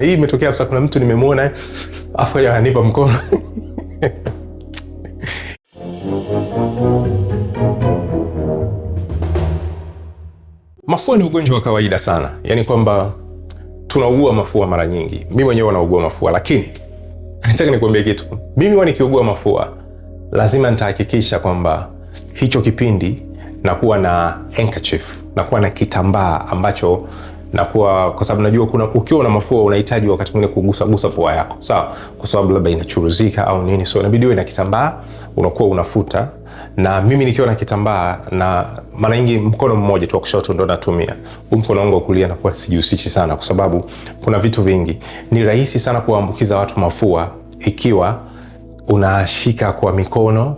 Hii imetokea hapa, kuna mtu nimemwona afu yeye ananipa mkono. Mafua ni ugonjwa wa kawaida sana, yaani kwamba tunaugua mafua mara nyingi. Mimi mwenyewe naugua mafua, lakini nataka nikuambie kitu. Mimi huwa nikiugua mafua lazima nitahakikisha kwamba hicho kipindi nakuwa na handkerchief, nakuwa na kitambaa ambacho nakuwa, kwa sababu najua kuna, ukiwa una mafua unahitaji wakati mwingine kugusa gusa pua yako, sawa, kwa sababu labda inachuruzika au nini, so inabidi uwe na kitambaa unakuwa unafuta. Na mimi nikiwa na kitambaa, na mara nyingi mkono mmoja tu wa kushoto ndo natumia, huu mkono wangu wa kulia nakuwa sijihusishi sana, kwa sababu kuna vitu vingi. Ni rahisi sana kuwaambukiza watu mafua ikiwa unashika kwa mikono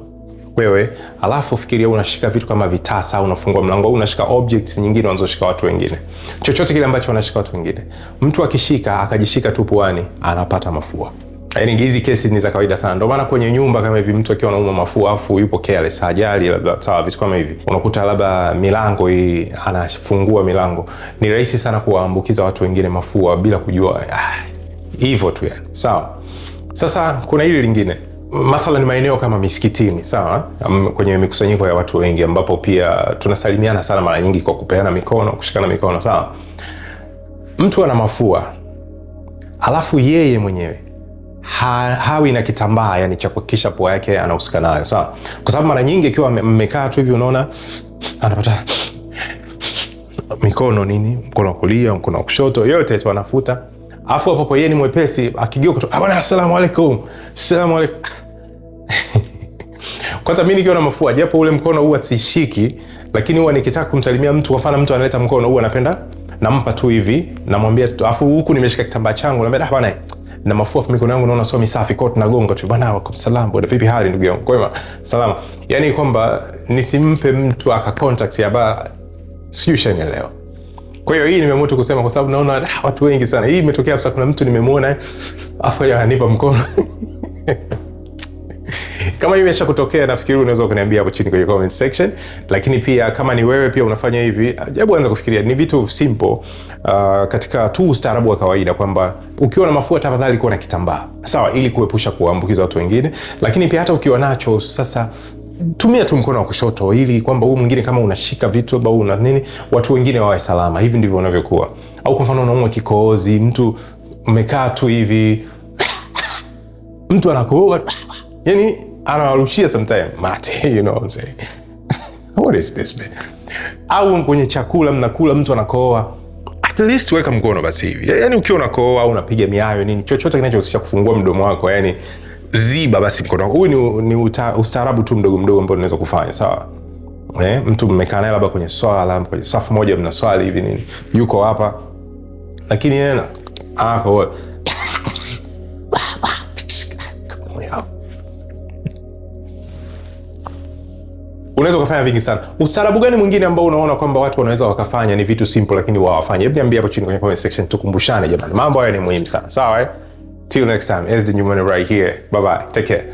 wewe, alafu fikiria unashika vitu kama vitasa, unafungua mlango au unashika objects nyingine wanazoshika watu wengine, chochote kile ambacho wanashika watu wengine. Mtu akishika akajishika tu puani anapata mafua. Yaani hizi kesi ni za kawaida sana. Ndio maana kwenye nyumba kama hivi mtu akiwa anauma mafua afu yupo careless, hajali labda, sawa, vitu kama hivi, unakuta labda milango hii anafungua milango, ni rahisi sana kuwaambukiza watu wengine mafua bila kujua, hivyo tu yani, sawa. Sasa kuna hili lingine, mathalan maeneo kama misikitini, sawa, kwenye mikusanyiko ya watu wengi ambapo pia tunasalimiana sana mara nyingi kwa kupeana mikono, kushikana mikono, sawa. Mtu ana mafua alafu yeye mwenyewe hawi na kitambaa yani cha kuhakikisha pua yake anahusika nayo, sawa, kwa sababu mara nyingi ikiwa mmekaa tu hivi, unaona anapata mikono nini, mkono wa kulia, mkono wa kushoto, yote tu anafuta, afu hapo yeye ni mwepesi, akigeuka tu, bwana, asalamu alaykum, asalamu alaykum. Kwanza mimi nikiwa na mafua, japo ule mkono huwa sishiki, lakini huwa nikitaka kumsalimia mtu, kwa mfano mtu analeta mkono, huwa napenda nampa tu hivi, namwambia, afu huku nimeshika kitambaa changu, naambia bwana, na mafua mikono yangu naona sio misafi, kwa tunagonga tu bwana, wa salaam bwana, vipi hali ndugu yangu, kwema, salama. Yani kwamba nisimpe mtu aka contact ya ba, sijui ushanielewa. Kwa hiyo hii nimeamua tu kusema kwa sababu naona watu wengi sana. Hii imetokea hapa, kuna mtu nimemwona afu yeye ananipa mkono. Kama hii imesha kutokea, nafikiri unaweza kuniambia hapo chini kwenye comment section. Lakini pia kama ni wewe pia unafanya hivi, hebu anza kufikiria. Ni vitu simple, katika tu ustaarabu wa kawaida kwamba ukiwa na mafua tafadhali kuwa na kitambaa, sawa, ili kuepusha kuambukiza watu wengine. Lakini pia hata ukiwa nacho sasa, tumia tu mkono wa kushoto ili kwamba huu mwingine kama unashika vitu au una nini, watu wengine wawe salama. Hivi ndivyo unavyokuwa. Au kwa mfano unaumwa kikohozi, mtu mmekaa tu hivi, mtu anakohoa, yani anawarushia sometime mate, you know what I'm saying? What is this man? Au kwenye chakula mnakula, mtu anakohoa, at least weka mkono basi hivi. Yani ukiwa unakohoa au unapiga miayo nini, chochote kinachohusisha kufungua mdomo wako, yani ziba basi mkono wako. Huyu ni ustaarabu tu mdogo mdogo ambao unaweza kufanya, sawa? Mtu mmekaa naye labda kwenye swala, kwenye safu moja mnaswali hivi nini, yuko hapa lakini yeye anakohoa. Unaweza ukafanya vingi sana. Ustaarabu gani mwingine ambao unaona kwamba watu wanaweza wakafanya ni vitu simple lakini wawafanye? Hebu niambie hapo chini kwenye comment section, tukumbushane jamani, mambo haya ni muhimu sana, sawa eh? Till next time, SD Nyumani right here. Bye bye, take care.